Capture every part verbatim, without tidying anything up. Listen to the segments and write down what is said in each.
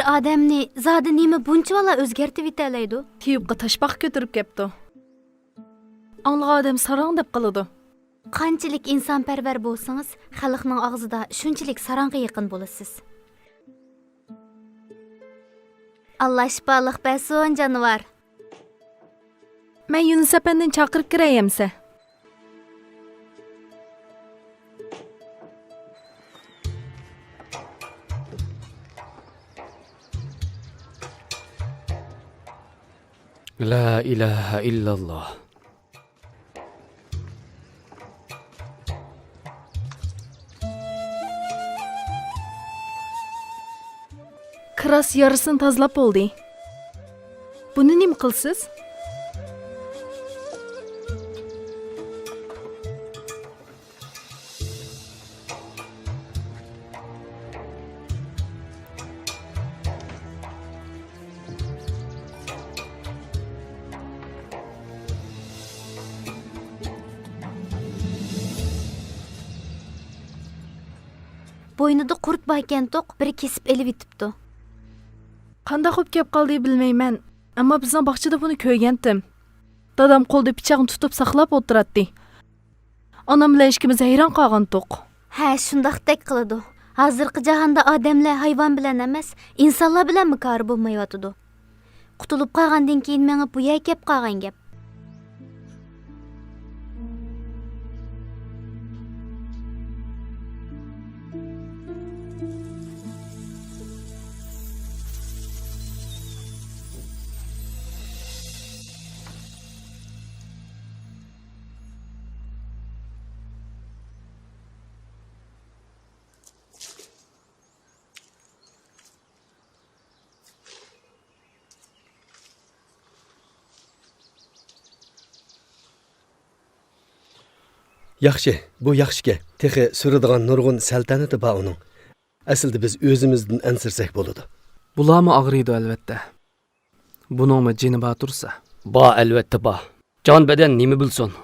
ئادەمنى زادى نېمە بۇنچىۋالا ئۆزگەرتىۋېتەلەيدۇ؟ تېۋىپقا تاشپاقا كۆتۈرۈپ كەپتۇ. ئاڭلىغان ئادەم ساراڭ دەپ قالىدۇ. قانچىلىك ئىنسانپەرۋەر بولسىڭىز، خەلقنىڭ ئاغزىدا شۇنچىلىك ساراڭغا يېقىن بولىسىز. ئاللا شىپالىق بەرسۇن، جانىۋار. مەن يۇنۇس ئەپەندىنى چاقىرىپ كىرەي ئەمسە. لا ئىلاھە ئىللاللا. كىراس يارىسىنى تازىلاپ بولدى. بۇنى نېمە قىلىسىز؟ بوينىدا قۇرت باركەنتۇق، بىرى كېسىپ ئېلىۋېتىپتۇ. قانداق بولۇپ كەپ قالدى بىلمەيمەن، ئەمما بىزنىڭ باغچىدا بۇنى كۆرگەنتىم. دادام قولىدا پىچاقنى تۇتۇپ ساقلاپ ئولتۇراتتى. ئانام بىلەن ئىككىمىز ھەيران قالغانتۇق. ھە، شۇنداقتەك قىلىدۇ. ھازىرقى جاھاندا ئادەملەر ھايۋان بىلەن ئەمەس، ئىنسانلار بىلەنمۇ كارى بولمايۋاتىدۇ. قۇتۇلۇپ قالغاندىن كېيىن مېڭىپ بۇ يەرگە كەپ قالغان گەپ. ياخشى، بۇ ياخشىكەن. تېخى سۈرىدىغان نۇرغۇن سەلتەنىتى بار ئۇنىڭ. ئەسلىدە بىز ئۆزىمىزدىن ئەنسىرىسەك بولىدۇ. بۇلارمۇ ئاغرىيدۇ، ئەلۋەتتە. بۇنىڭمۇ جېنى بار تۇرسا. بار، ئەلۋەتتە بار. جان بەدەن نېمە بىلسۇن؟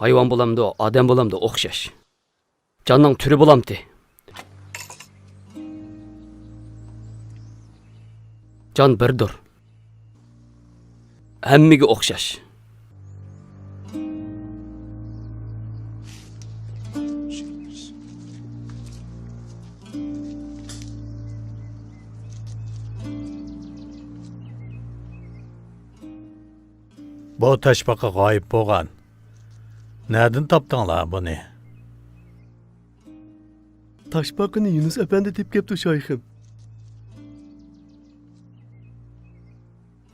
ھايۋان بولامدۇ، ئادەم بولامدۇ، ئوخشاش. جاننىڭ تۈرى بولامتى؟ جان بىردۇر. ھەممىگە ئوخشاش. بۇ تاشپاقا غايىب بولغان. نەدىن تاپتىڭلار بۇنى؟ تاشپاقىنى يۇنۇس ئەپەندى تېپىپ كەپتۇ، شايخىم.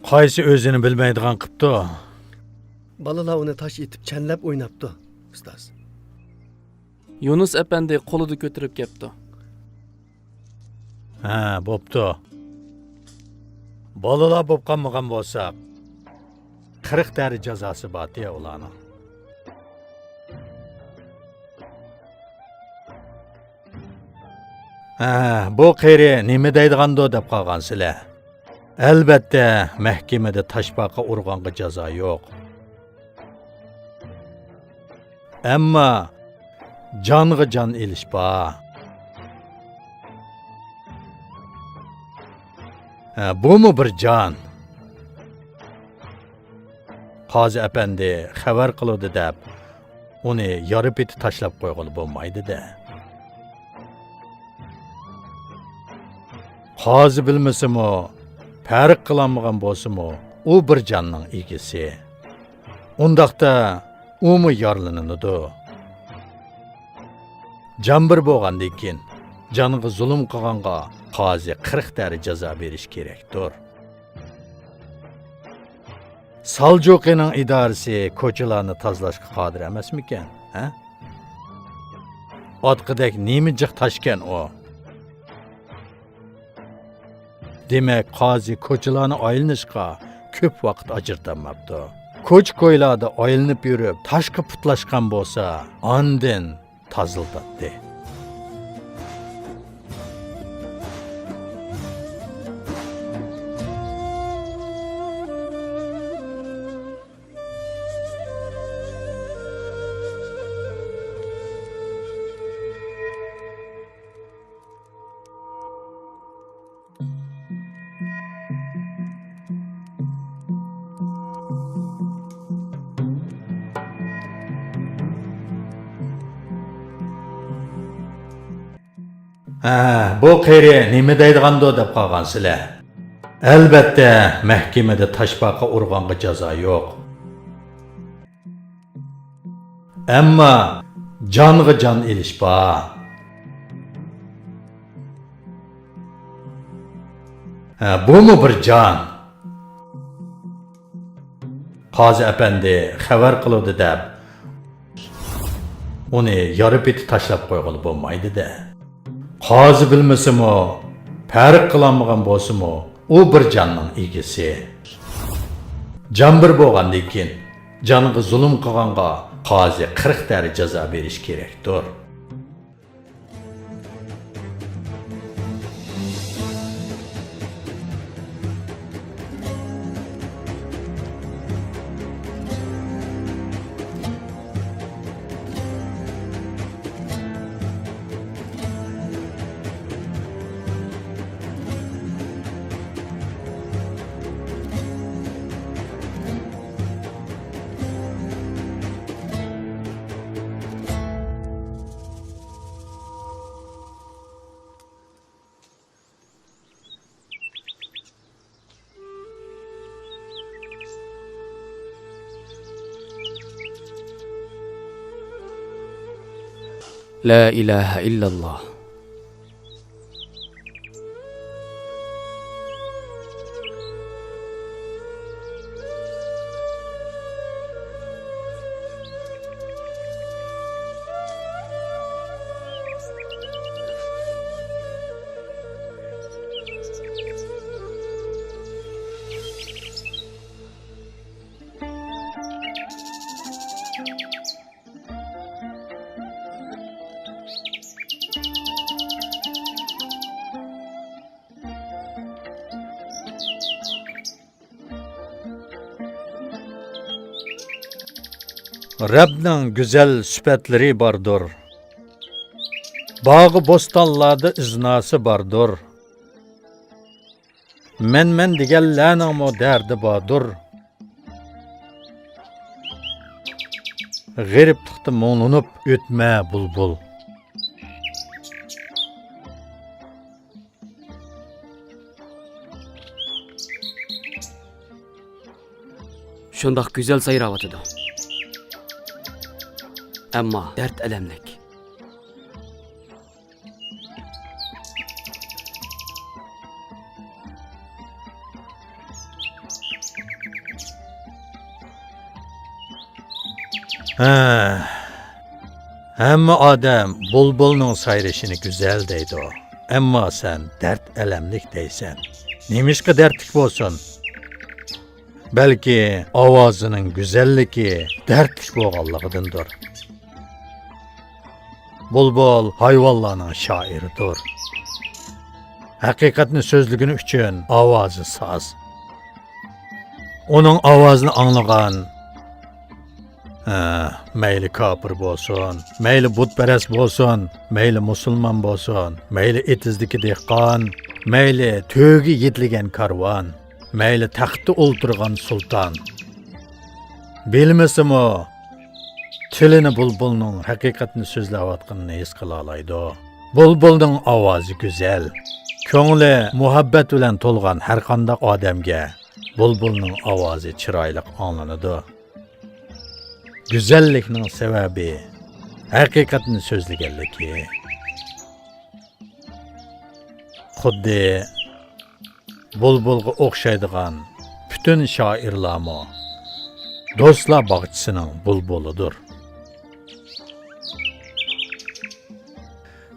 قايسى ئۆزىنى بىلمەيدىغان قىپتۇ؟ بالىلار ئۇنى تاش ئېتىپ چەنلەپ ئويناپتۇ، ئۇستاز. يۇنۇس ئەپەندى قولىدا كۆتۈرۈپ كەپتۇ. ھە، بوپتۇ. بالىلار بوپ قالمىغان بولسا، قىرىق دەرىجە جازاسى بارتى ئۇلارنىڭ. ھە، بۇ قېرى نېمە دەيدىغاندۇ دەپ قالغانسىلەر. ئەلۋەتتە، مەھكىمىدە تاشپاقا ئۇرغانغا جازا يوق. ئەمما جانغا جان ئېلىش بار. ھە، بۇمۇ بىر جان. قازى ئەپەندى خەۋەر قىلىدۇ دەپ، ئۇنى يارا پېتى تاشلاپ قويغىلى بولمايدۇ-دە. قازى بىلمىسىمۇ، پەرق قىلالمىغان بولسىمۇ، ئۇ بىر جاننىڭ ئىگىسى. ئۇنداقتا ئۇمۇ يارىلىنىدۇ. جان بىر بولغاندىن كېيىن، جانغا زۇلۇم قىلغانغا قازى قىرىق دەرىجە جازا بېرىش كېرەكتۇر. سالجۇقىنىڭ ئىدارىسى كوچىلارنى تازىلاشقا قادىر ئەمەسمىكەن، ھە؟ ئاتقىدەك نېمە جىق تاشكەن ئۇ؟ دېمەك، قازى كوچىلارنى ئايلىنىشقا كۆپ ۋاقىت ئاجرىتالماپتۇ. كوچا-كويلاردا ئايلىنىپ يۈرۈپ، تاشقا پۇتلاشقان بولسا، ئاندىن تازىلىتاتتى. ئە، بۇ قېرى نېمە دەيدىغاندۇ دەپ قالغانسىلەر. ئەلۋەتتە، مەھكىمىدە تاشپاقا ئۇرغانغا جازا يوق. ئەمما جانغا جان ئېلىش بار. ھە، بۇمۇ بىر جان. قازى ئەپەندى خەۋەر قىلىدۇ دەپ، ئۇنى يارا پېتى تاشلاپ قويغىلى بولمايدۇ-دە. قازى بىلمىسىمۇ، پەرق قىلالمىغان بولسىمۇ، ئۇ بىر جاننىڭ ئىگىسى. جان بىر بولغاندىن كېيىن، جانغا زۇلۇم قىلغانغا قازى قىرىق دەرىجە جازا بېرىشى كېرەكتۇر. لا إله إلا الله. رەبنىڭ گۈزەل سۈپەتلىرى باردۇر. باغۇ بوستانلاردا ئىزناسى باردۇر. مەن-مەن دېگەنلەرنىڭمۇ دەردى باردۇر. غېرىبلىقتا مۇڭلىنىپ ئۆتمە، بۇلبۇل. شۇنداق گۈزەل سايراۋاتىدۇ. ئەمما دەرد ئەلەملىك. ھە، ھەممە ئادەم بۇلبۇلنىڭ سايرىشىنى گۈزەل دەيدۇ. ئەمما سەن دەرد ئەلەملىك دەيسەن. نېمىشقا دەردلىك بولسۇن؟ بەلكى ئاۋازىنىڭ گۈزەللىكى دەردلىك بولغانلىقىدىندۇر. بۇلبۇل ھايۋانلارنىڭ شائىرىدۇر. ھەقىقەتنى سۆزلىگىنى ئۈچۈن ئاۋازى ساز. ئۇنىڭ ئاۋازىنى ئاڭلىغان، ھە، مەيلى كاپىر بولسۇن، مەيلى بۇتپەرەس بولسۇن، مەيلى مۇسۇلمان بولسۇن، مەيلى ئېتىزدىكى دېھقان، مەيلى تۆگە يېتىلگەن كارۋان، مەيلى تەختتە ئولتۇرغان سۇلتان. بىلمىسىمۇ، تىلىنى بۇلبۇلنىڭ ھەقىقەتنى سۆزلەۋاتقىنىنى ھېس قىلالايدۇ. بۇلبۇلنىڭ ئاۋازى گۈزەل. كۆڭلى مۇھەببەت بىلەن تولغان ھەرقانداق ئادەمگە بۇلبۇلنىڭ ئاۋازى چىرايلىق ئاڭلىنىدۇ. گۈزەللىكنىڭ سەۋەبى ھەقىقەتنى سۆزلىگەنلىكى. خۇددى بۇلبۇلغا ئوخشايدىغان پۈتۈن شائىرلارمۇ دوستلار باغچىسىنىڭ بۇلبۇلىدۇر.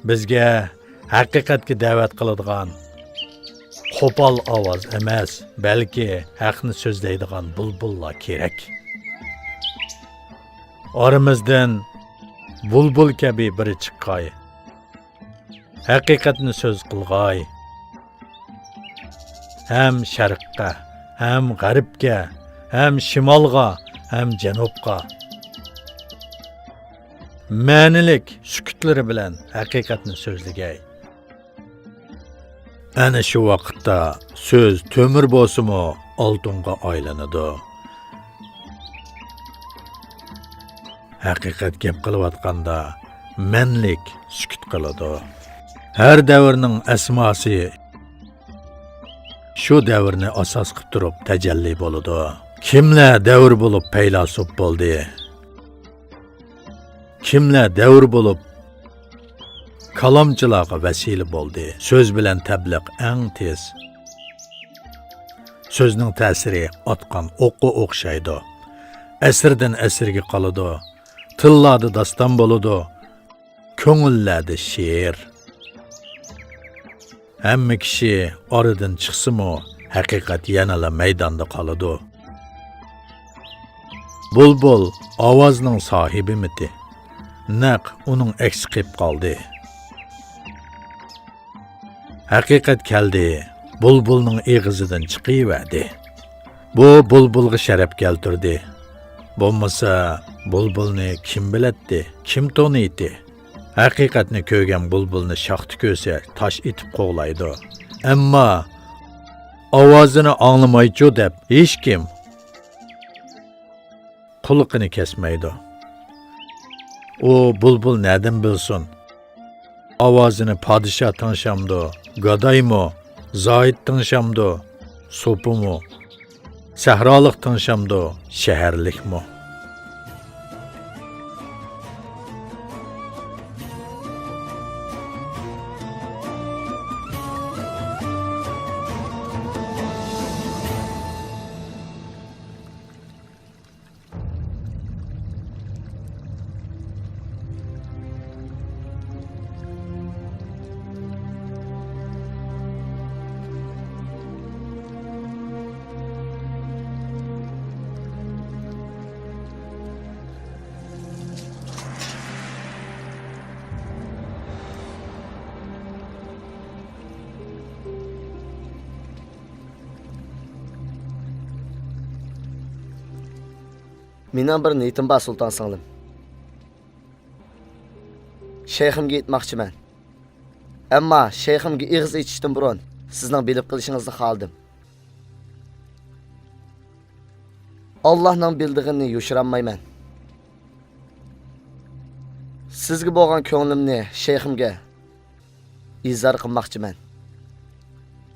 بىزگە ھەقىقەتكە دەۋەت قىلىدىغان قوپال ئاۋاز ئەمەس، بەلكى ھەقنى سۆزلەيدىغان بۇلبۇللار كېرەك. ئارىمىزدىن بۇلبۇل كەبى بىرى چىققاي. ھەقىقەتنى سۆز قىلغاي. ھەم شەرققە، ھەم غەربكە، ھەم شىمالغا، ھەم جەنۇبقا. مەنىلىك سۈكۈتلىرى بىلەن ھەقىقەتنى سۆزلىگەي. ئەنە شۇ ۋاقىتتا سۆز تۆمۈر بولسىمۇ، ئالتۇنغا ئايلىنىدۇ. ھەقىقەت گەپ قىلىۋاتقاندا، مەنلىك سۈكۈت قىلىدۇ. ھەر دەۋرنىڭ ئەسماسى شۇ دەۋرنى ئاساس قىلىپ تۇرۇپ تەجەللى بولىدۇ. كىملەر دەۋر بولۇپ پەيلاسوپ بولدى؟ كىملەر دەۋر بولۇپ كالامچىلارغا ۋەسىلە بولدى؟ سۆز بىلەن تەبلىغ ئەڭ تېز. سۆزنىڭ تەسىرى ئاتقان ئوققا ئوخشايدۇ. ئەسىردىن ئەسىرگە قالىدۇ. تىللاردا داستان بولىدۇ. كۆڭۈللەردە شېئىر. ھەممە كىشى ئارىدىن چىقسىمۇ، ھەقىقەت يەنىلا مەيداندا قالىدۇ. بۇلبۇل ئاۋازنىڭ ساھىبىمىتى؟ نەق ئۇنىڭ ئەكسى قېلىپ قالدى. ھەقىقەت كەلدى، بۇلبۇلنىڭ ئېغىزىدىن چىقىۋەردى. بۇ بۇلبۇلغا شەرەپ كەلتۈردى. بولمىسا، بۇلبۇلنى كىم بىلەتتى، كىم تونۇيتتى؟ ھەقىقەتنى كۆرگەن بۇلبۇلنى شاختا كۆرسە، تاش ئېتىپ قوغلايدۇ. ئەمما ئاۋازىنى ئاڭلىمايچۇ دەپ، ھېچكىم قۇلىقىنى كەسمەيدۇ. ئۇ بۇلبۇل نەدىن بىلسۇن؟ ئاۋازىنى پادىشاھ تىڭشامدۇ، گادايمۇ، زاھىت تىڭشامدۇ، سوپىمۇ، سەھرالىق تىڭشامدۇ، شەھەرلىكمۇ؟ مېنىڭ بىر نىيىتىم بار، سۇلتان سىڭلىم. شەيخىمگە ئېيتماقچىمەن. ئەمما شەيخىمگە ئېغىز ئېچىشتىن بۇرۇن سىزنىڭ بىلىپ قېلىشىڭىزنى خالىدىم. ئاللاھنىڭ بىلىدىغىنىنى يوشۇرالمايمەن. سىزگە بولغان كۆڭلۈمنى شەيخىمگە ئىزھار قىلماقچىمەن،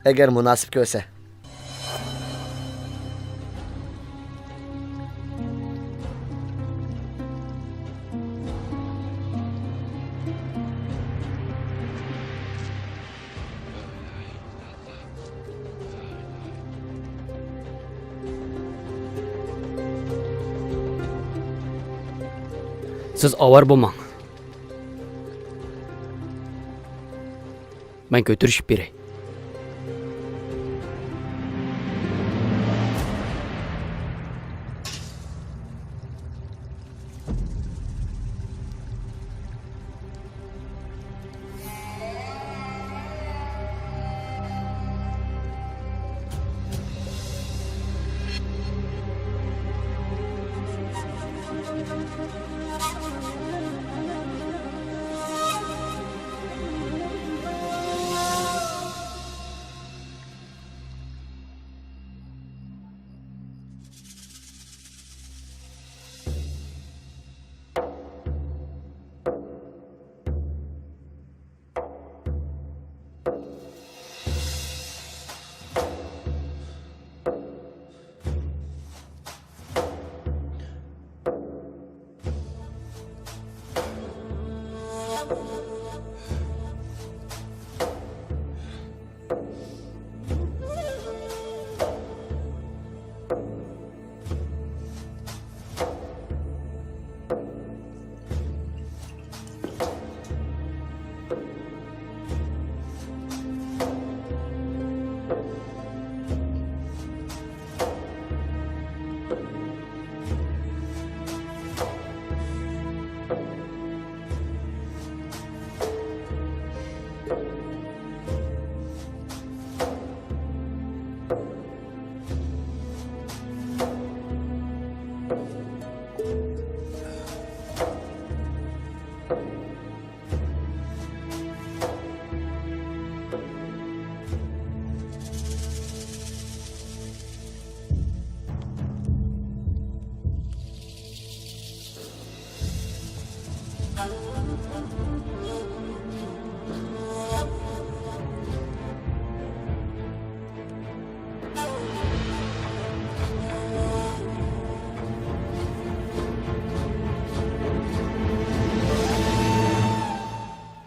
ئەگەر مۇناسىپ كۆرسە. سىز ئاۋارە بولماڭ. مەن كۆتۈرۈشۈپ بېرەي.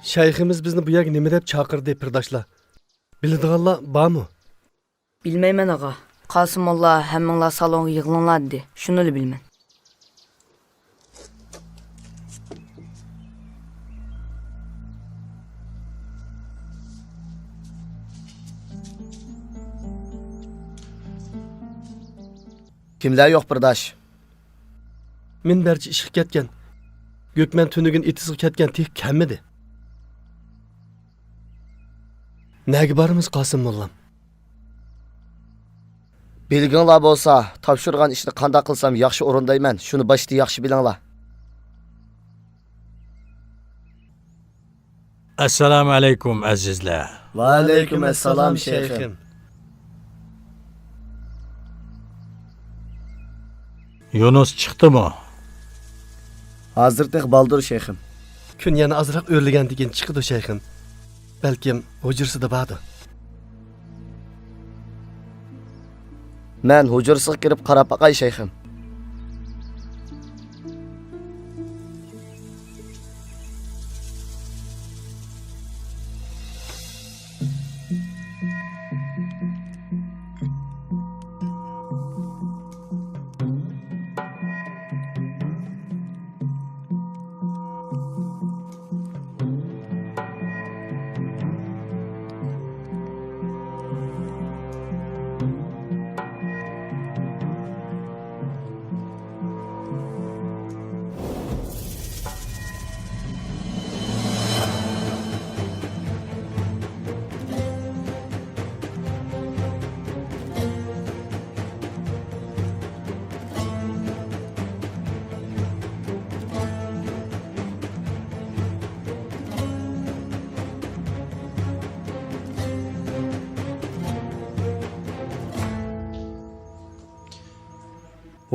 شەيخىمىز بىزنى بۇ يەرگە نېمە دەپ چاقىردى، پىرداشلار؟ بىلىدىغانلار بارمۇ؟ بىلمەيمەن، ئاغا. قاسىم موللا ھەممىڭلار سالونغا يىغىلىڭلار دېدى. شۇنىلا بىلىمەن. كىملەر يوق، بىرداش؟ مىنبەرچى ئىشقا كەتكەن. گۆكمەن تۈنۈگۈن ئېتىزغا كەتكەن، تېخى كەلمىدى. نەگە بارىمىز، قاسىم موللام؟ بىلگىڭلار بولسا، تاپشۇرغان ئىشنى قانداق قىلسام ياخشى ئورۇندايمەن، شۇنى باشتا ياخشى بىلىڭلار. ئەسسالامۇ ئەلەيكۇم، ئەزىزلەر. ۋەئەلەيكۇم ئەسسالام، شەيخىم. يۇنۇس چىقتىمۇ؟ ھازىر تېخى بالدۇر، شەيخىم. كۈن يەنە ئازراق ئۆرلىگەندىن كېيىن چىقىدۇ، شەيخىم. بەلكىم ھۇجرىسىدا باردۇ. مەن ھۇجرىسىغا كىرىپ قاراپ باقاي، شەيخىم.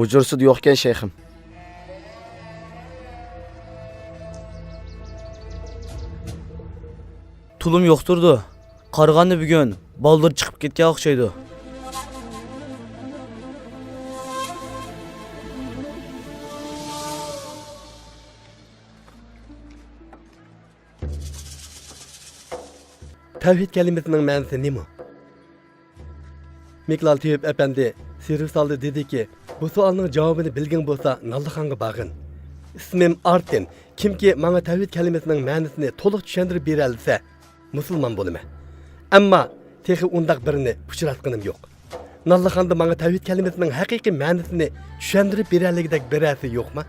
ھۇجرىسىدا يوقكەن، شەيخىم. تولىمۇ يوقتۇرىدۇ. قارىغاندا بۈگۈن بالدۇر چىقىپ كەتكەن ئوخشايدۇ. تەۋھىد كەلىمىسىنىڭ مەنىسى نېمە؟ مىكلال تېۋىپ ئەپەندى سېرۋىس ئالدىدا دېدىكى، بۇ سوئالنىڭ جاۋابىنى بىلگىڭ بولسا، ناللىخانغا بارغىن. ئىسمىم ئارتىن. كىمكى ماڭا تەۋھىد كەلىمىسىنىڭ مەنىسىنى تولۇق چۈشەندۈرۈپ بېرەلىسە، مۇسۇلمان بولىمەن. ئەمما تېخى ئۇنداق بىرىنى ئۇچراتقىنىم يوق. ناللىخاندا ماڭا تەۋھىد كەلىمىسىنىڭ ھەقىقىي مەنىسىنى چۈشەندۈرۈپ بېرەلىگۈدەك بىرەرسى يوقما؟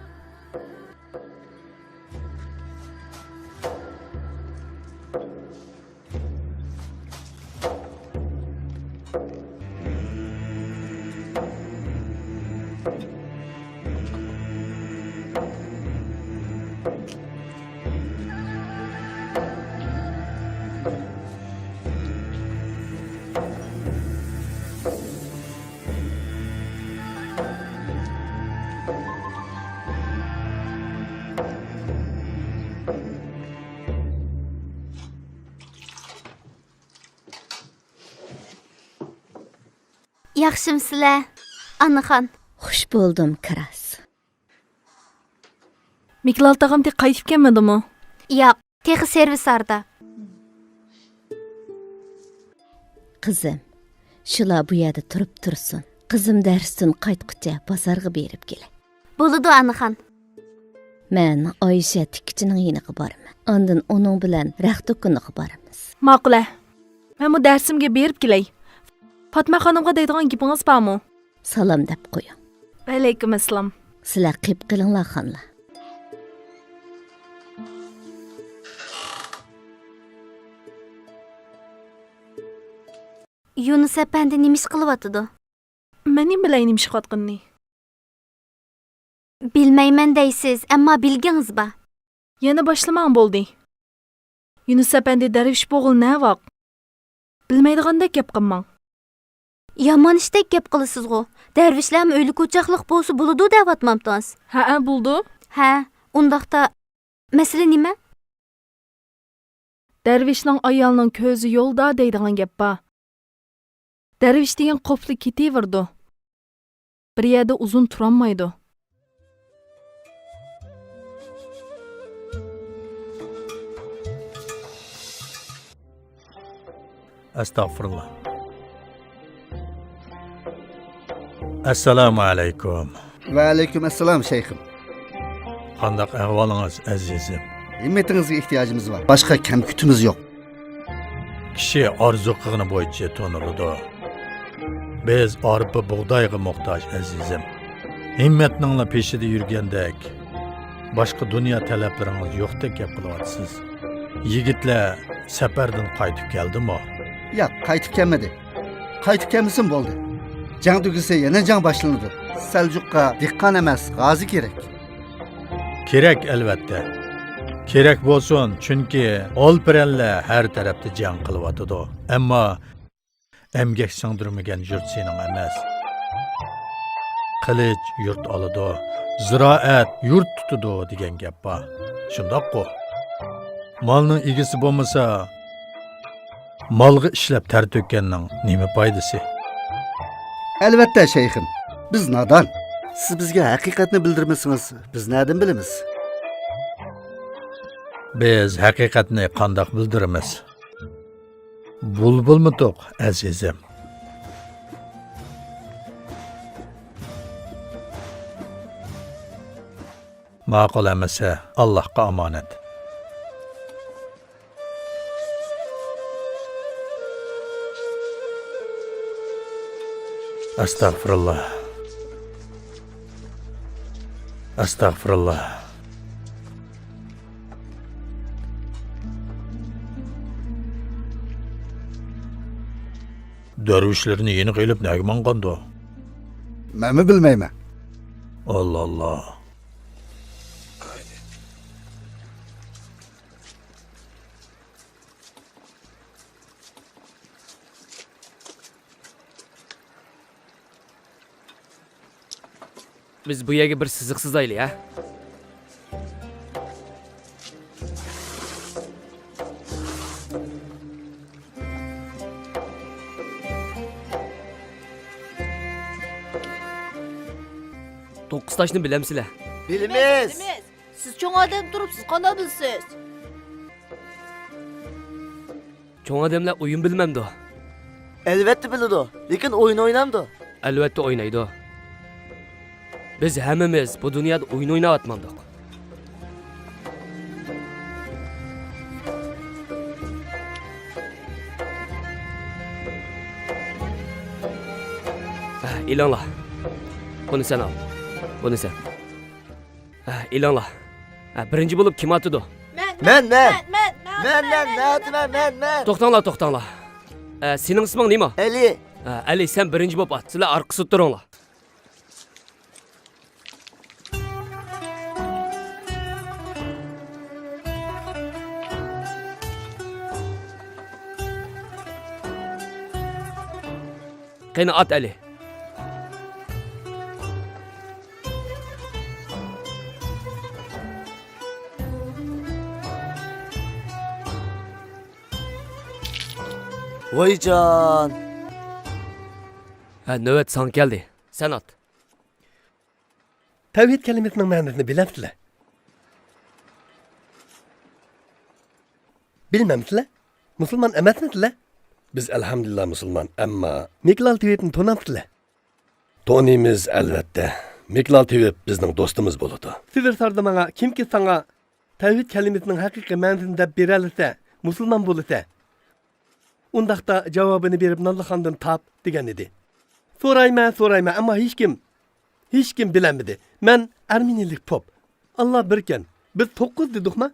ياخشىمسىلەر، ئانىخان؟ خۇش بولدۇم، كىراس. مىكلال تاغام تېخى قايتىپ كەلمىدىمۇ؟ ياق، تېخى سېرۋىساردا. قىزىم، شۇلار بۇ يەردە تۇرۇپ تۇرسۇن. قىزىم دەرستىن قايتقۇچە بازارغا بېرىپ كېلەي. بولىدۇ، ئانىخان. مەن ئايشە تىككۈچىنىڭ يېنىغا بارىمەن. ئاندىن ئۇنىڭ بىلەن رەخت دۇكىنىغا بارىمىز. ماقۇل، ھە. مەنمۇ دەرسىمگە بېرىپ كېلەي. پاتما خانىمغا دەيدىغان گېپىڭىز بارمۇ؟ سالام دەپ قويۇڭ. ۋەئەلەيكۇم ئەسسالام. سىلەر قېپقېلىڭلار، خانلار. يۇنۇس ئەپەندى نېمە ئىش قىلىۋاتىدۇ؟ مەن نېمە بىلەي نېمە ئىش قىلىۋاتقىنىنى؟ بىلمەيمەن دەيسىز، ئەمما بىلگىڭىز بار. يەنە باشلىماڭ بولدى. يۇنۇس ئەپەندى دەرۋىش بولغىلى نەۋاق؟ بىلمەيدىغاندەك گەپ قىلماڭ. يامان ئىشتەك گەپ قىلىسىزغۇ. دەرۋىشلەرمۇ ئۆيلۈك ئوچاقلىق بولسا بولىدۇ دەۋاتمامتىڭىز؟ ھەئە، بولىدۇ. ھە، ئۇنداقتا مەسىلە نېمە؟ دەرۋىشنىڭ ئايالنىڭ كۆزى يولدا دەيدىغان گەپ بار. دەرۋىش دېگەن قوپلا كېتىۋېرىدۇ. بىر يەردە ئۇزۇن تۇرالمايدۇ. ئەستەغپۇرۇللا. ئەسسالامۇ ئەلەيكۇم. ۋەئەلەيكۇم ئەسسالام، شەيخىم. قانداق ئەھۋالىڭىز، ئەزىزىم؟ ھىممىتىڭىزگە ئېھتىياجىمىز بار. باشقا كەم-كۈتىمىز يوق. كىشى ئارزۇ قىلغىنى بويىچە تونۇلىدۇ. بىز ئارپا بۇغدايغا موھتاج، ئەزىزىم. ھىممەتنىڭلا پېشىدا يۈرگەندەك، باشقا دۇنيا تەلەپلىرىڭىز يوقتەك گەپ قىلىۋاتىسىز. يىگىتلەر سەپەردىن قايتىپ كەلدىمۇ؟ ياق، قايتىپ كەلمىدى. قايتىپ كەلمىسىمۇ بولدى. جەڭ تۈگىسە يەنە جەڭ باشلىنىدۇ. سەلجۇققا دېھقان ئەمەس، غازى كېرەك. كېرەك، ئەلۋەتتە. كېرەك بولسۇن، چۈنكى ئالپىرەنلەر ھەر تەرەپتە جەڭ قىلىۋاتىدۇ. ئەمما ئەمگەك سىڭدۈرمىگەن يۇرت سېنىڭ ئەمەس. قىلىچ يۇرت ئالىدۇ، زىرائەت يۇرت تۇتىدۇ دېگەن گەپ بار. شۇنداققۇ؟ مالنىڭ ئىگىسى بولمىسا، مالغا ئىشلەپ تەر تۆككەننىڭ نېمە پايدىسى؟ ئەلۋەتتە، شەيخىم، بىز نادان. سىز بىزگە ھەقىقەتنى بىلدۈرمىسىڭىز، بىز نەدىن بىلىمىز؟ بىز ھەقىقەتنى قانداق بىلدۈرىمىز؟ بۇلبۇلمۇ توق، ئەزىزىم. ماقۇل ئەمىسە، ئاللاھقا ئامانەت. ئەستەغپۇرۇللا. ئەستەغپۇرۇللا. دەرۋىشلىرىنى يېنىغا ئېلىپ نەگە ماڭغاندۇ؟ مەنمۇ بىلمەيمەن. ئاللا، ئاللا. بىز بۇ يەرگە بىر سىزىق سىزايلى، ھە؟ توققۇز تاشنى بىلەمسىلەر؟ بىلىمىز. بىلىمىز. سىز چوڭ ئادەم تۇرۇپ، سىز قانداق بىلىسىز؟ چوڭ ئادەملەر ئويۇن بىلمەمدۇ؟ ئەلۋەتتە بىلىدۇ، لېكىن ئويۇن ئوينامدۇ؟ ئەلۋەتتە ئوينايدۇ. بىز ھەممىمىز بۇ دۇنيادا ئويۇن ئويناۋاتمامدۇق؟ ھە، ئېلىڭلار. بۇنى سەن ئال. بۇنى سەن. ھە، ئېلىڭلار. ھە، بىرىنچى بولۇپ كىم ئاتىدۇ؟ مەن، مەن، مەن. مەن، مەن، مەن، مەن، مەن، مەن. توختاڭلار، توختاڭلار. ھە، سېنىڭ ئىسمىڭ نېمە؟ ئەلى. ھە، ئەلى، سەن بىرىنچى بولۇپ ئات. سىلەر ئارقىسىدا تۇرۇڭلار. قېنى، ئات، ئەلى. ۋايجان! ھە، نۆۋەت ساڭا كەلدى. سەن ئات. تەۋھىد كەلىمىسىنىڭ مەنىسىنى بىلەمسىلەر؟ بىلمەمسىلەر؟ مۇسۇلمان ئەمەسمىسىلەر؟ بىز ئەلھەمدۇلىللا مۇسۇلمان، ئەمما مىكلال تېۋىپنى تونامسىلەر؟ تونۇيمىز، ئەلۋەتتە. مىكلال تېۋىپ بىزنىڭ دوستىمىز بولىدۇ. سىزىر ساردا ماڭا، كىمكى ساڭا تەۋھىد كەلىمىسىنىڭ ھەقىقىي مەنىسىنى دەپ بېرەلىسە، مۇسۇلمان بولىسەن. ئۇنداقتا جاۋابىنى بېرىپ ناللىخاندىن تاپ، دېگەن ئىدى. سورايمەن، سورايمەن، ئەمما ھېچكىم، ھېچكىم بىلەلمىدى. مەن ئەرمېنىيلىك پوپ. ئاللا بىركەن. بىز توققۇز دېدۇقما؟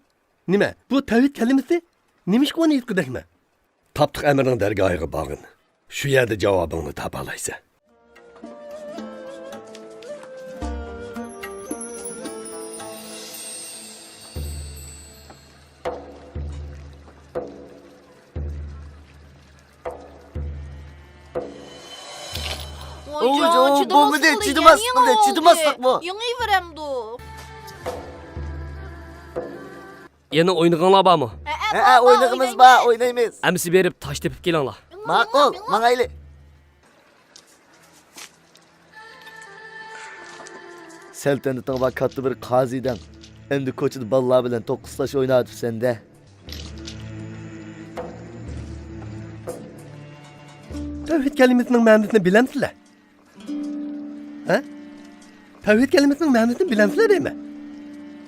نېمە، بۇ تەۋھىد كەلىمىسى؟ نېمىشقا ئۇنى ئېيتقۇدەكمەن؟ تاپتۇق ئەمىرنىڭ دەرگاھىغا بارغىن. شۇ يەردە جاۋابىڭنى تاپالايسەن. ۋايجان، بولمىدى، چىدىماسلىق، يېڭى بۇ. يەنە ئوينىغىڭلار بارمۇ؟ ھەئە، ئوينىغىمىز بار، ئوينايمىز. ئەمىسە بېرىپ تاش تېپىپ كېلىڭلار. ماقۇل، ماڭايلى. سەلتەنىتىڭ بار كاتتا بىر قازى دەڭ. ئەمدى كوچىدا بالىلار بىلەن توققۇز تاش ئويناۋاتىسەن-دە. تەۋھىد كەلىمىسىنىڭ مەنىسىنى بىلەمسىلەر؟ ھە؟ تەۋھىد كەلىمىسىنىڭ مەنىسىنى بىلەمسىلەر دەيمەن.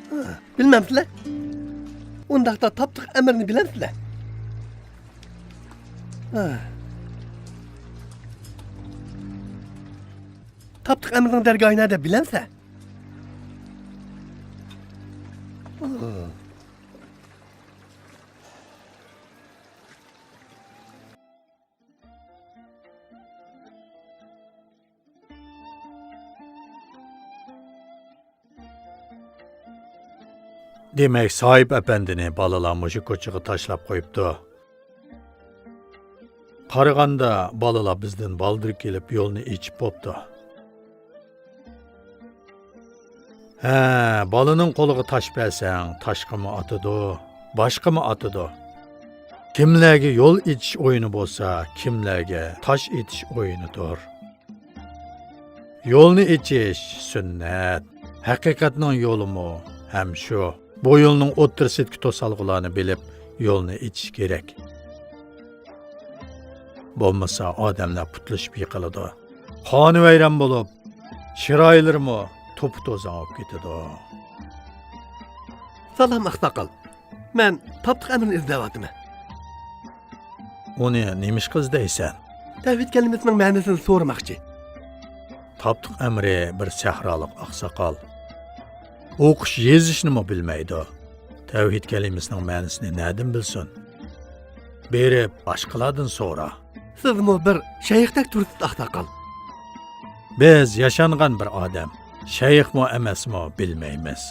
ھە، بىلمەمسىلەر؟ ئۇنداقتا تاپتىق ئەمىرنى بىلەمسىلەر؟ ھە. تاپتىق ئەمىرنىڭ دەرگاھى نەدە بىلەمسە؟ دېمەك، ساھىب ئەپەندىنى بالىلار مۇشۇ كوچىغا تاشلاپ قويۇپتۇ. قارىغاندا، بالىلار بىزدىن بالدۇر كېلىپ، يولنى ئېچىپ بوپتۇ. ھە، بالىنىڭ قولىغا تاش بەرسەڭ، تاشقىمۇ ئاتىدۇ، باشقىمۇ ئاتىدۇ. كىملەرگە يول ئېچىش ئويۇنى بولسا، كىملەرگە تاش ئېتىش ئويۇنىدۇر. يولنى ئېچىش سۈننەت. ھەقىقەتنىڭ يولىمۇ ھەم شۇ. بۇ يولنىڭ ئوتتۇرىسىدىكى توسالغۇلارنى بىلىپ، يولنى ئېچىش كېرەك. بولمىسا ئادەملەر پۇتلىشىپ يىقىلىدۇ. قانىۋەيران بولۇپ، چىرايلىرىمۇ توپا-توزان بولۇپ كېتىدۇ. سالام، ئاقساقال. مەن تاپتىق ئەمىرنى ئىزدەۋاتىمەن. ئۇنى نېمىشقا ئىزدەيسەن؟ تەۋھىد كەلىمىسىنىڭ مەنىسىنى سورىماقچى. تاپتىق ئەمىرى بىر سەھرالىق ئاقساقال. ئوقۇش يېزىشنىمۇ بىلمەيدۇ. تەۋھىد كەلىمىسىنىڭ مەنىسىنى نەدىن بىلسۇن؟ بېرىپ، باشقىلاردىن سورا. سىزمۇ بىر شەيختەك تۇرىسىز، ئاقساقال. بىز ياشانغان بىر ئادەم. شەيخمۇ ئەمەسمۇ بىلمەيمىز.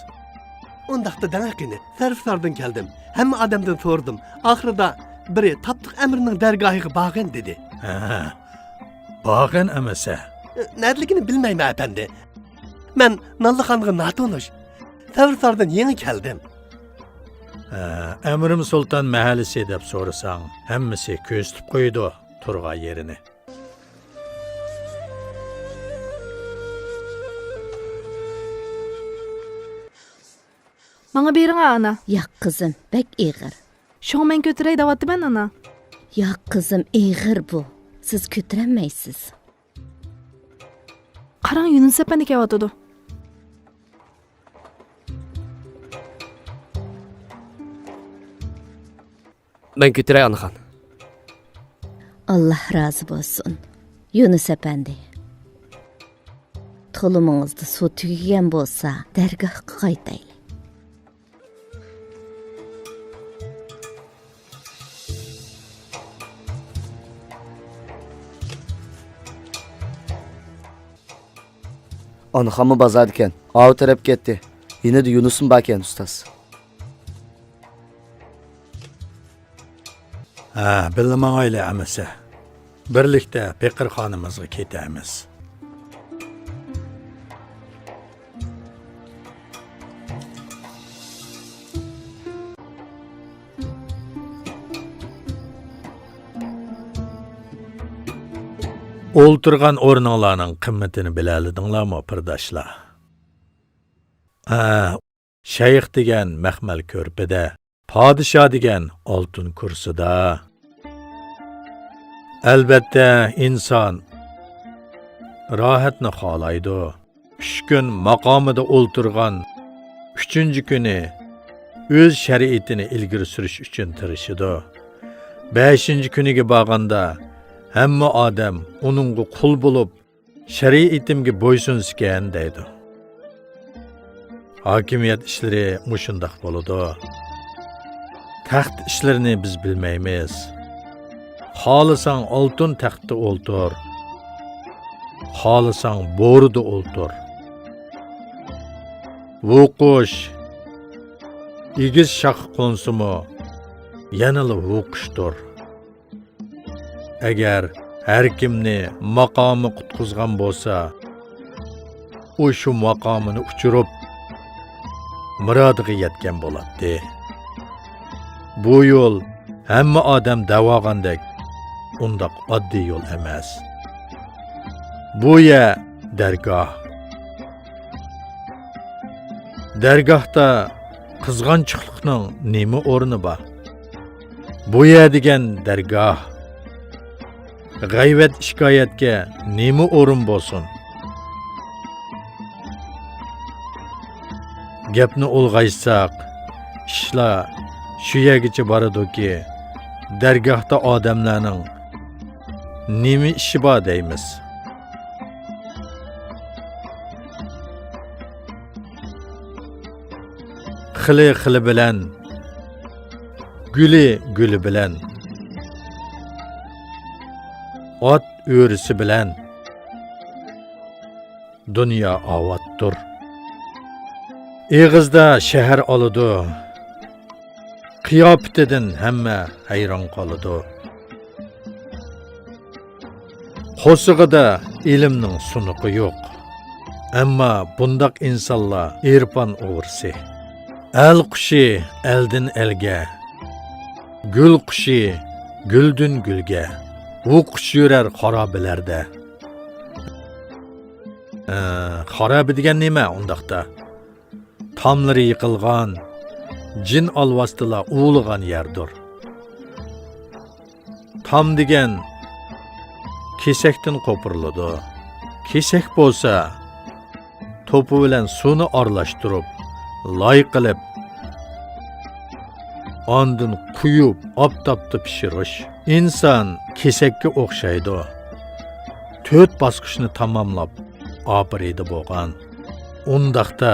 ئۇنداقتا دەڭە قېنى، سەرۋىساردىن كەلدىم. ھەممە ئادەمدىن سورىدىم. ئاخىرىدا بىرى تاپتىق ئەمىرنىڭ دەرگاھىغا بارغىن دېدى. ھە، بارغىن ئەمىسە. نەدىلىكىنى بىلمەيمەن، ئەپەندى. مەن نانلىخانغا ناتونۇش. سەۋرساردىن يېڭى كەلدىم. ھە، ئەمىرىم سۇلتان مەھەللىسى دەپ سورىساڭ، ھەممىسى كۆرسىتىپ قويىدۇ تۇرغان يېرىنى. ماڭا بېرىڭە، ئانا. ياق، قىزىم، بەك ئېغىر. شۇڭا مەن كۆتۈرەي دەۋاتىمەن، ئانا. ياق، قىزىم، ئېغىر بۇ. سىز كۆتۈرەلمەيسىز. قاراڭ، يۇنۇس ئەپەندى كېلىۋاتىدۇ. مەن كۆتۈرەي، ئانىخان. ئاللا رازى بولسۇن، يۇنۇس ئەپەندى. تۇلۇمىڭىزدا سۇ تۈگىگەن بولسا، دەرگاھقا قايتايلى. ئانىخانمۇ بازاردىكەن، ئاۋۇ تەرەپ كەتتى. يېنىدا يۇنۇسمۇ باركەن، ئۇستاز. ھە، بىللە ماڭايلى ئەمىسە. بىرلىكتە پېقىرخانىمىزغا كېتەرمىز. ئولتۇرغان ئورنۇڭلارنىڭ قىممىتىنى بىلەلىدىڭلارمۇ، پىرداشلار؟ ھە، شەيخ دېگەن مەخمەل كۆرپىدە، پادىشاھ دېگەن ئالتۇن كۇرسىدا. ئەلۋەتتە، ئىنسان راھەتنى خالايدۇ. ئۈچ كۈن ماقامىدا ئولتۇرغان، ئۈچىنچى كۈنى ئۆز شەرىئىتىنى ئىلگىرى سۈرۈش ئۈچۈن تىرىشىدۇ. بەشىنچى كۈنىگە بارغاندا، ھەممە ئادەم ئۇنىڭغا قۇل بولۇپ، شەرىئىتىمگە بويسۇنسىكەن دەيدۇ. ھاكىمىيەت ئىشلىرى مۇشۇنداق بولىدۇ. تەخت ئىشلىرىنى بىز بىلمەيمىز. خالىساڭ ئالتۇن تەختتە ئولتۇر، خالىساڭ بورىدا ئولتۇر. ھۇقۇش ئېگىز شاخقا قونسىمۇ، يەنىلا ھۇقۇشتۇر. ئەگەر ھەركىمنى ماقامى قۇتقۇزغان بولسا، ئۇ شۇ ماقامىنى ئۇچۇرۇپ، مۇرادىغا يەتكەن بولاتتى. بۇ يول ھەممە ئادەم دەۋالغاندەك ئۇنداق ئاددىي يول ئەمەس. بۇ يەر دەرگاھ. دەرگاھتا قىزغانچۇقلۇقنىڭ نېمە ئورنى بار؟ بۇ يەر دېگەن دەرگاھ. غەيۋەت-شىكايەتكە نېمە ئورۇن بولسۇن؟ گەپنى ئۇلغايتساق، ئىشلار شۇ يەرگىچە بارىدۇكى، دەرگاھتا ئادەملەرنىڭ نېمە ئىشى بار دەيمىز. خىلى خىلى بىلەن، گۈلى گۈلى بىلەن، ئات ئۆرىسى بىلەن دۇنيا ئاۋاتتۇر. ئېغىزدا شەھەر ئالىدۇ، قىياپىتىدىن ھەممە ھەيران قالىدۇ. قورسىقىدا ئىلىمنىڭ سۇنۇقى يوق، ئەمما بۇنداق ئىنسانلار ئېرپان ئوغرىسى. ئەل قۇشى ئەلدىن ئەلگە، گۈل قۇشى گۈلدىن گۈلگە، ئۇ قۇش يۈرەر خارابىلەردە. ئە، خارابە دېگەن نېمە ئۇنداقتا؟ تاملىرى يىقىلغان، جىن ئالۋاستىلار ئۇۋۇلىغان يەردۇر. تام دېگەن كېسەكتىن قوپۇرۇلىدۇ. كېسەك بولسا توپا بىلەن سۇنى ئارىلاشتۇرۇپ، لاي قىلىپ، ئاندىن قۇيۇپ، ئاپتاپتا پىشۇرۇش. ئىنسان كېسەككە ئوخشايدۇ. تۆت باسقۇچنى تاماملاپ، ئاپىرىدە بولغان. ئۇنداقتا،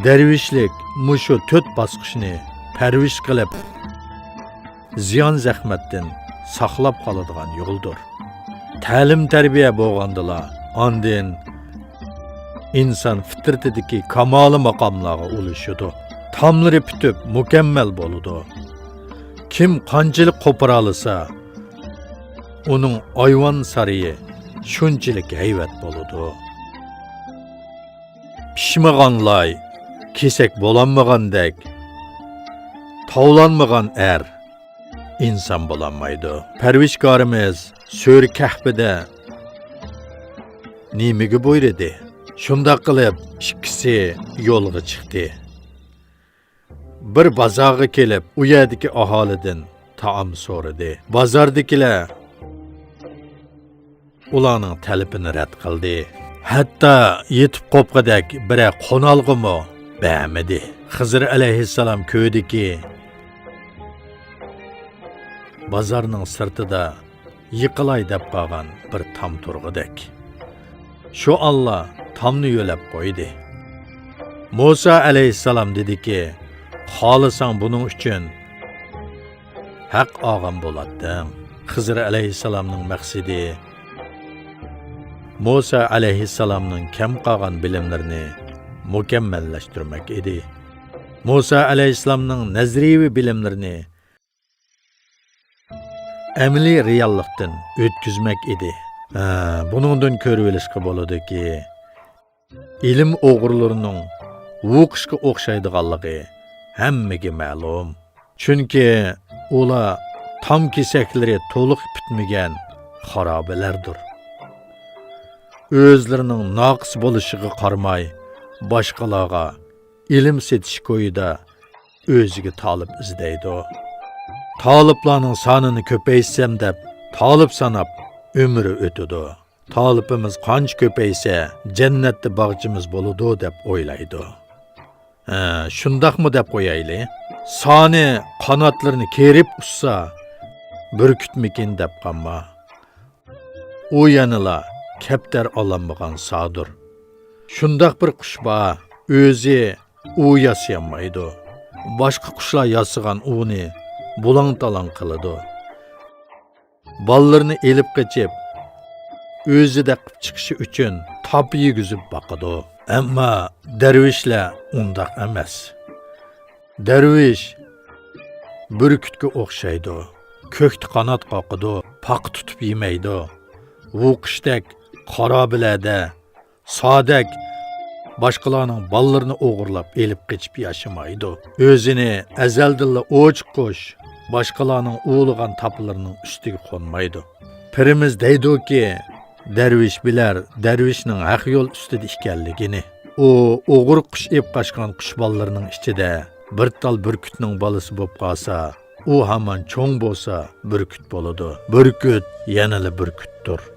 دەرۋىشلىك مۇشۇ تۆت باسقۇچنى پەرۋىش قىلىپ، زىيان-زەخمەتتىن ساقلاپ قالىدىغان يولدۇر. تەلىم-تەربىيە بولغاندىلا، ئاندىن ئىنسان فىترىتىدىكى كامالىي ماقاملارغا ئۇلىشىدۇ. تاملىرى پۈتۈپ، مۇكەممەل بولىدۇ. كىم قانچىلىك قوپۇرالىسا، ئۇنىڭ ئايۋان سارىيى شۇنچىلىك ھەيۋەت بولىدۇ. پىشمىغان لاي كېسەك بولالمىغاندەك، تاۋلانمىغان ئەر ئىنسان بولالمايدۇ. پەرۋىشكارىمىز سۈرە كەھپىدە نېمىگە بۇيرۇدى؟ شۇنداق قىلىپ، ئىككىسى يولغا چىقتى. بىر بازارغا كېلىپ، ئۇ يەردىكى ئاھالىدىن تائام سورىدى. بازاردىكىلەر ئۇلارنىڭ تەلىپىنى رەت قىلدى. ھەتتا يېتىپ قوپقۇدەك بىرەر قونالغۇمۇ بەرمىدى. خىزىر ئەلەيھىسسالام كۆردىكى، بازارنىڭ سىرتىدا يىقىلاي دەپ قالغان بىر تام تۇرغۇدەك. شۇ ئاللا تامنى يۆلەپ قويدى. مۇسا ئەلەيھىسسالام دېدىكى، خالىساڭ بۇنىڭ ئۈچۈن ھەق ئالغان بولاتتىڭ. خىزىر ئەلەيھىسسالامنىڭ مەقسىتى مۇسا ئەلەيھىسسالامنىڭ كەم قالغان بىلىملىرىنى مۇكەممەللەشتۈرمەك ئىدى. مۇسا ئەلەيھىسسالامنىڭ نەزەرىيىۋى بىلىملىرىنى ئەمەلىي رېئاللىقتىن ئۆتكۈزمەك ئىدى. ھە، بۇنىڭدىن كۆرۈۋېلىشقا بولىدۇكى، ئىلىم ئوغرىلىرىنىڭ ۋۇقۇشقا ئوخشايدىغانلىقى ھەممىگە مەلۇم. چۈنكى ئۇلار تام كېسەكلىرى تولۇق پۈتمىگەن خارابىلەردۇر. ئۆزلىرىنىڭ ناقىس بولۇشىغا قارىماي، باشقىلارغا ئىلىم سېتىش كويىدا ئۆزىگە تالىپ ئىزدەيدۇ. تالىپلارنىڭ سانىنى كۆپەيتسەم دەپ، تالىپ ساناپ ئۆمرى ئۆتىدۇ. تالىپىمىز قانچە كۆپەيسە، جەننەتتە باغچىمىز بولىدۇ دەپ ئويلايدۇ. ھە، شۇنداقمۇ دەپ قويايلى؟ سانى قاناتلىرىنى كېرىپ ئۇچسا، بۈركۈتمىكىن دەپ قالما. ئۇ يەنىلا كەپتەر ئالالمىغان سادۇر. شۇنداق بىر قۇش بار، ئۆزى ئۇ ياسىيالمايدۇ. باشقا قۇشلار ياسىغان ئۇنى بۇلاڭ-تالاڭ قىلىدۇ. بالىلىرىنى ئېلىپ قېچىپ، ئۆزىدەك قىلىپ چىقىشى ئۈچۈن تاپا يېگۈزۈپ باقىدۇ. ئەمما دەرۋىشلەر ئۇنداق ئەمەس. دەرۋىش بۈركۈتكە ئوخشايدۇ. كۆكتە قانات قاقىدۇ، پاقا تۇتۇپ يېمەيدۇ. ۋۇقۇشتەك خارابىلەردە، سادەك باشقىلارنىڭ بالىلىرىنى ئوغرىلاپ ئېلىپ قېچىپ ياشىمايدۇ. ئۆزىنى ئەزەلدىنلا ئوچۇق قۇش، باشقىلارنىڭ ئۇۋۇلىغان تاپىلىرىنىڭ ئۈستىگە قونمايدۇ. پىرىمىز دەيدۇكى، دەرۋىش بىلەر دەرۋىشنىڭ ھەق يول ئۈستىدە ئىكەنلىكىنى. ئۇ ئوغرى قۇش ئېلىپ قاچقان قۇش بالىلىرىنىڭ ئىچىدە بىر تال بۈركۈتنىڭ بالىسى بولۇپ قالسا، ئۇ ھامان چوڭ بولسا بۈركۈت بولىدۇ. بۈركۈت يەنىلا بۈركۈتتۇر.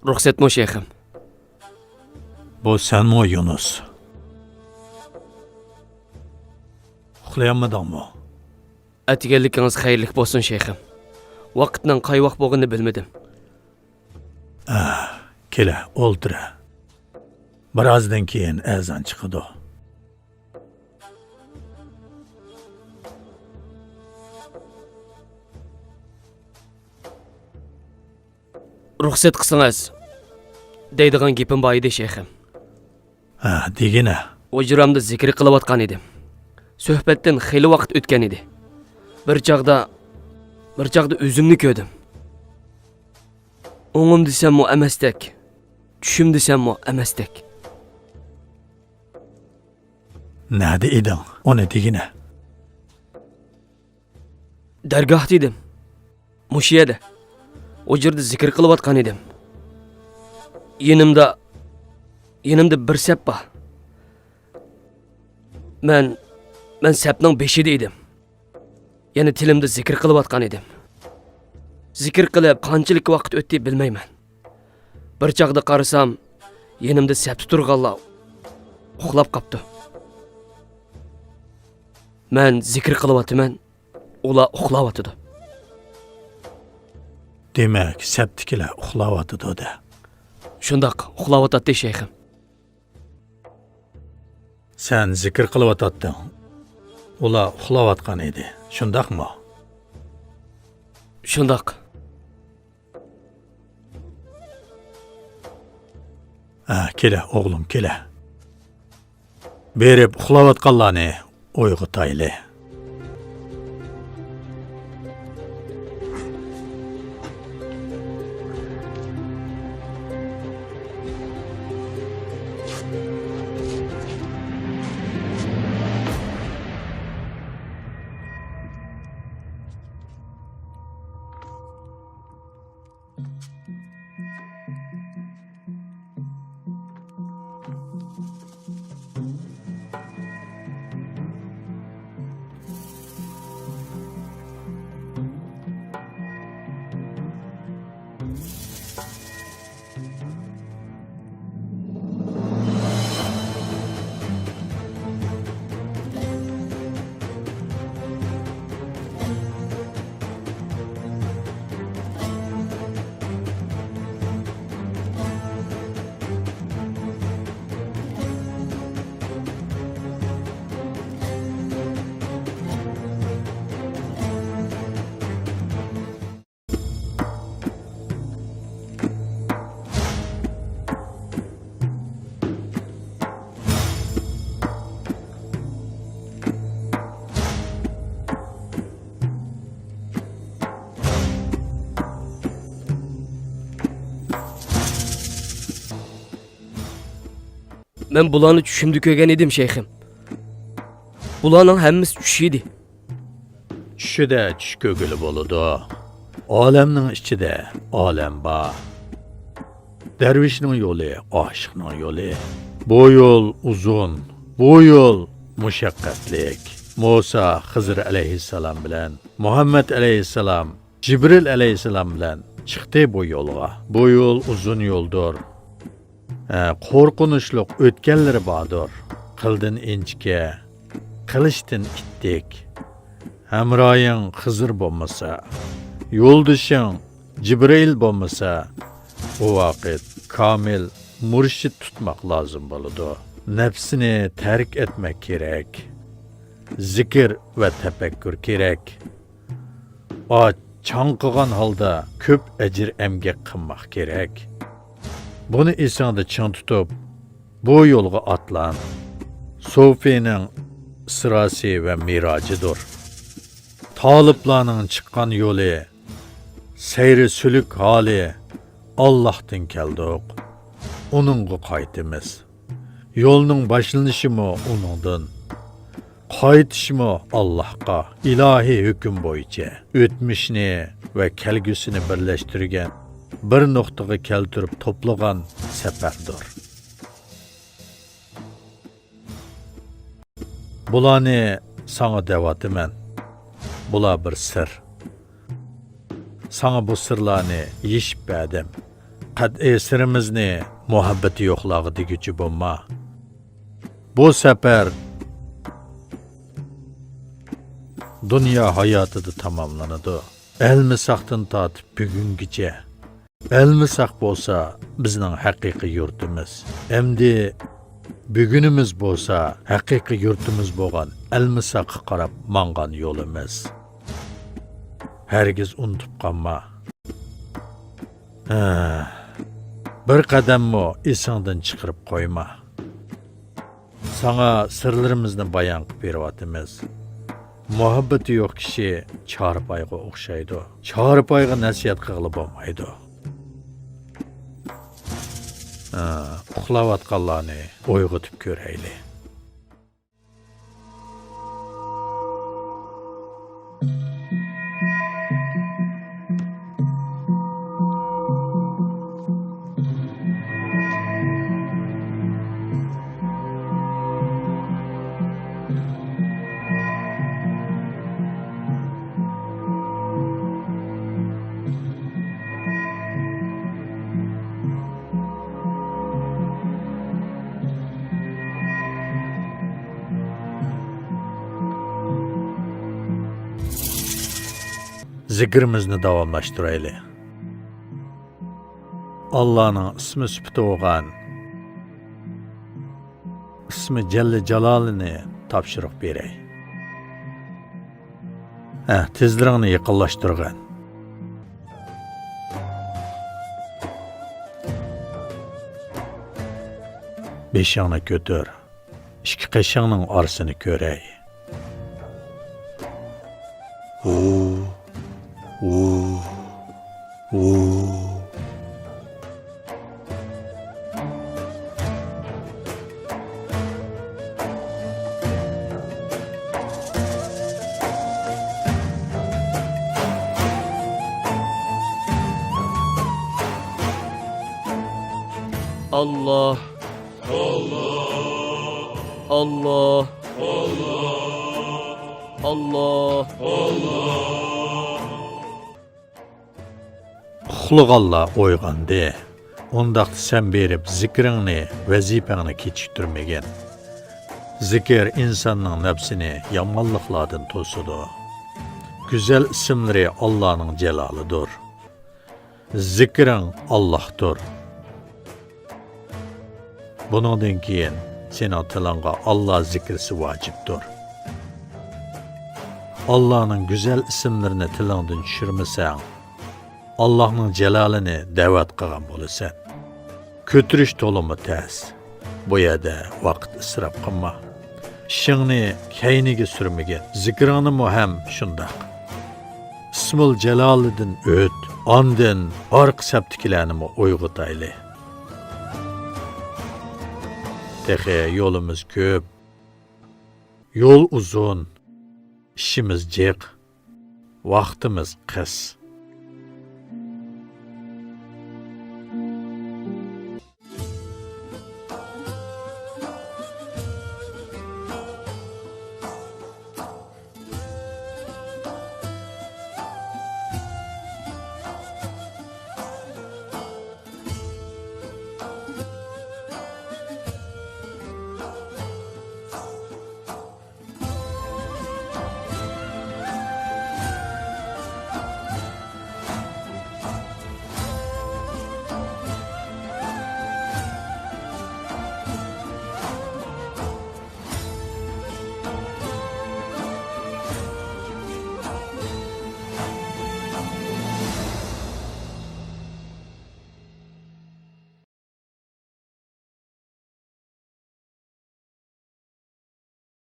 رۇخسەتمۇ، شەيخىم؟ بۇ سەنمۇ، يۇنۇس؟ ئۇخلىيالمىدىڭمۇ؟ ئەتىگەنلىكىڭىز خەيرلىك بولسۇن، شەيخىم. ۋاقىتنىڭ قاي ۋاق بولغىنىنى بىلمىدىم. ئە، كېلە، ئولتۇرە. بىرازدىن كېيىن ئەزان چىقىدۇ. رۇخسەت قىلسىڭىز، دەيدىغان گېپىم بار ئىدى، شەيخىم. ھە، دېگىنە. ھۇجرامدا زىكىر قىلىۋاتقان ئىدىم. سۆھبەتتىن خېلى ۋاقىت ئۆتكەن ئىدى. بىر چاغدا، بىر چاغدا ئۆزۈمنى كۆردۈم. ئوڭۇم دېسەممۇ ئەمەستەك، چۈشۈم دېسەممۇ ئەمەستەك. نەدە ئىدىڭ؟ ئۇنى دېگىنە. دەرگاھتا ئىدىم. مۇشۇ يەردە. ھۇجرىدا زىكىر قىلىۋاتقان ئىدىم. يېنىمدا، يېنىمدا بىر سەپ بار. مەن، مەن سەپنىڭ بېشىدا ئىدىم. يەنە تىلىمدا زىكىر قىلىۋاتقان ئىدىم. زىكىر قىلىپ قانچىلىك ۋاقىت ئۆتتى بىلمەيمەن. بىر چاغدا قارىسام، يېنىمدا سەپتە تۇرغانلار ئۇخلاپ قاپتۇ. مەن زىكىر قىلىۋاتىمەن، ئۇلار ئۇخلاۋاتىدۇ. دېمەك، سەپتىكىلەر ئۇخلاۋاتىدۇ-دە. شۇنداق، ئۇخلاۋاتاتتى، شەيخىم. سەن زىكىر قىلىۋاتاتتىڭ. ئۇلار ئۇخلاۋاتقان ئىدى، شۇنداقمۇ؟ شۇنداق. ھە، كېلە، ئوغلۇم، كېلە. بېرىپ ئۇخلاۋاتقانلارنى ئويغىتايلى. مەن بۇلارنى چۈشۈمدە كۆرگەن ئىدىم، شەيخىم. بۇلارنىڭ ھەممىسى چۈش ئىدى. چۈشىدە چۈش كۆرگىلى بولىدۇ. ئالەمنىڭ ئىچىدە ئالەم بار. دەرۋىشنىڭ يولى ئاشىقنىڭ يولى. بۇ يول ئۇزۇن، بۇ يول مۇشەققەتلىك. مۇسا خىزىر ئەلەيھىسسالام بىلەن، مۇھەممەد ئەلەيھىسسالام جىبرىل ئەلەيھىسسالام بىلەن چىقتى بۇ يولغا. بۇ يول ئۇزۇن يولدۇر. ھە، قورقۇنچلۇق ئۆتكەللىرى باردۇر. قىلدىن ئىنچىكە، قىلىچتىن ئىتتىك. ھەمراھىڭ خىزىر بولمىسا، يولدىشىڭ جىبرىئىل بولمىسا، ئۇ ۋاقىت كامىل مۇرشىد تۇتماق لازىم بولىدۇ. نەپسىنى تەرك ئەتمەك كېرەك. زىكىر ۋە تەپەككۇر كېرەك. ئاچ، چاڭقىغان ھالدا كۆپ ئەجىر ئەمگەك قىلماق كېرەك. بۇنى ئېسىڭدە چىڭ تۇتۇپ، بۇ يولغا ئاتلان. سوفىنىڭ ئىسراسى ۋە مىراجىدۇر. تالىپلارنىڭ چىققان يولى، سەيرى سۈلۈك ھالى، ئاللاھتىن كەلدۇق، ئۇنىڭغا قايتىمىز. يولنىڭ باشلىنىشىمۇ ئۇنىڭدىن، قايتىشمۇ ئاللاھقا. ئىلاھىي ھۆكۈم بويىچە ئۆتمۈشنى ۋە كەلگۈسىنى بىرلەشتۈرگەن، بىر نۇقتىغا كەلتۈرۈپ توپلىغان سەپەردۇر. بۇلارنى ساڭا دەۋاتىمەن. بۇلار بىر سىر. ساڭا بۇ سىرلارنى يېشىپ بەردىم. قەتئىي سىرىمىزنى مۇھەببىتى يوقلارغا دېگۈچى بولما. بۇ سەپەر دۇنيا ھاياتىدا تاماملىنىدۇ. ئەلمىساقتىن تارتىپ بۈگۈنگىچە. ئەلمىساق بولسا بىزنىڭ ھەقىقىي يۇرتىمىز. ئەمدى بۈگۈنىمىز بولسا ھەقىقىي يۇرتىمىز بولغان ئەلمىساققا قاراپ ماڭغان يولىمىز. ھەرگىز ئۇنتۇپ قالما. ھە، بىر قەدەممۇ ئېسىڭدىن چىقىرىپ قويما. ساڭا سىرلىرىمىزنى بايان قىلىپ بېرىۋاتىمىز. مۇھەببىتى يوق كىشى چارپايغا ئوخشايدۇ. چارپايغا نەسىھەت قىلغىلى بولمايدۇ. ھە، ئۇخلاۋاتقانلارنى ئويغىتىپ كۆرەيلى. زىكرىمىزنى داۋاملاشتۇرايلى. ئاللانىڭ ئىسمى سۈپىتى بولغان ئىسمى جەللە جالالىنى تاپشۇرۇق بېرەي. ھە، تىزلىرىڭنى يېقىنلاشتۇرغىن. بېشىڭنى كۆتۈر. ئىككى قېشىڭنىڭ ئارىسىنى كۆرەي. ھۇ، ھۇ، ھۇ. ئاللا. ئاللا. ئاللا. ئۇخلىغانلار ئويغاندى. ئۇنداقتا سەن بېرىپ زىكرىڭنى، ۋەزىپەڭنى كېچىكتۈرمىگىن. زىكىر ئىنساننىڭ نەپسىنى يامانلىقلاردىن توسىدۇ. گۈزەل ئىسىملىرى ئاللانىڭ جالالىدۇر. زىكرىڭ ئاللاھتۇر. بۇنىڭدىن كېيىن سېنىڭ تىلىڭغا ئاللا زىكرىسى ۋاجىپتۇر. ئاللانىڭ گۈزەل ئىسىملىرىنى تىلىڭدىن چۈشۈرمىسەڭ، ئاللاھنىڭ جالالىنى دەۋەت قىلغان بولىسەن. كۆتۈرۈش تولىمۇ تەس. بۇ يەردە ۋاقىت ئىسراپ قىلما. ئىشىڭنى كەينىگە سۈرمىگىن. زىكرىڭنىمۇ ھەم شۇنداق. ئىسمۇل جالالىدىن ئۆت، ئاندىن ئارقا سەپتىكىلەرنىمۇ ئويغىتايلى. تېخى يولىمىز كۆپ. يول ئۇزۇن. ئىشىمىز جىق. ۋاقتىمىز قىس.